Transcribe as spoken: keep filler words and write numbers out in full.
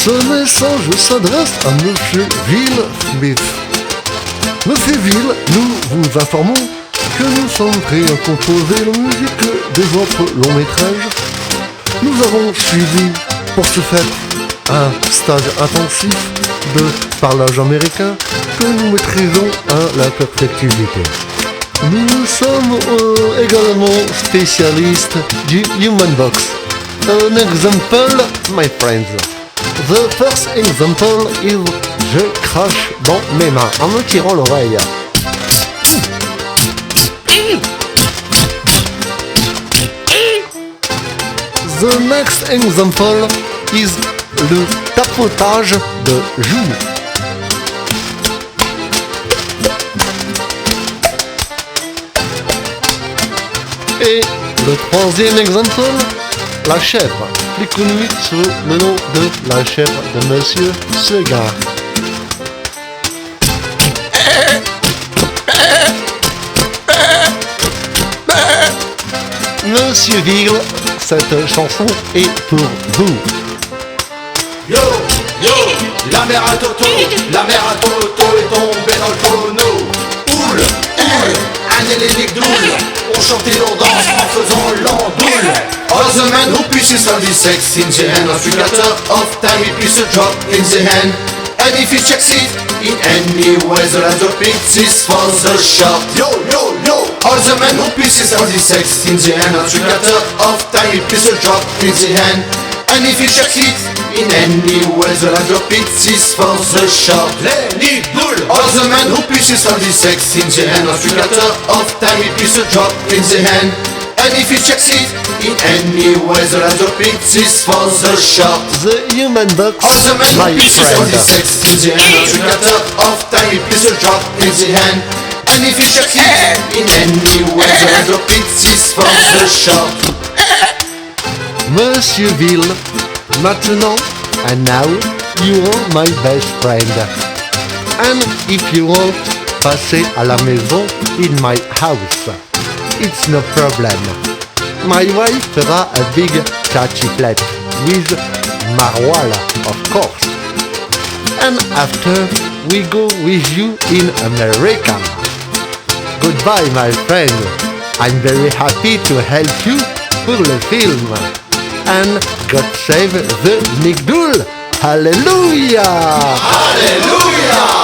Ce message s'adresse à Monsieur Will Smith. Monsieur Will, nous vous informons que nous sommes prêts à composer la musique de votre long métrage. Nous avons suivi pour ce faire un stage intensif de parlage américain que nous maîtrisons à la perfectivité. Nous sommes euh, également spécialistes du Human Box. Un exemple, my friends. The first example is je crache dans mes mains en me tirant l'oreille. The next example is le tapotage de joues. Et le troisième exemple, la chèvre, plus connue sous le nom de la chèvre de Monsieur Seguin. Monsieur Will, cette chanson est pour vous. Yo, yo, la mère à Toto, la mère à Toto est tombée dans le tonneau. Houle, houle, un élénique double. On chantait, on danse en faisant l'andoule. All the men who pieces of the sex in the hand of three quarter of time he piece a drop in the hand. And if he checks it in any way, the last drop it is for the shot. Yo, yo, yo. All the men who pieces of the sex in the hand of three quarter of time he piece a drop in the hand. And if he checks it in any way, the last drop it is for the shot. Lenny Bull. All the men who pieces of the sex in the hand of three quarter of time he piece a drop in the hand. And if he checks it in any way, the last drop it is for the shot. The Human Box, All the men who my pieces of the friend. sex in the hand of three quarter of time he piece a drop in the hand. And if he checks it in any way, the last drop it is for the shot. Monsieur Will, maintenant, and now, you are my best friend. And if you want, passez à la maison in my house. It's no problem. My wife fera a big tartiflette with maroilles, of course. And after, we go with you in America. Goodbye, my friend. I'm very happy to help you for the film. And God save the McDoull. Hallelujah! Alléluia.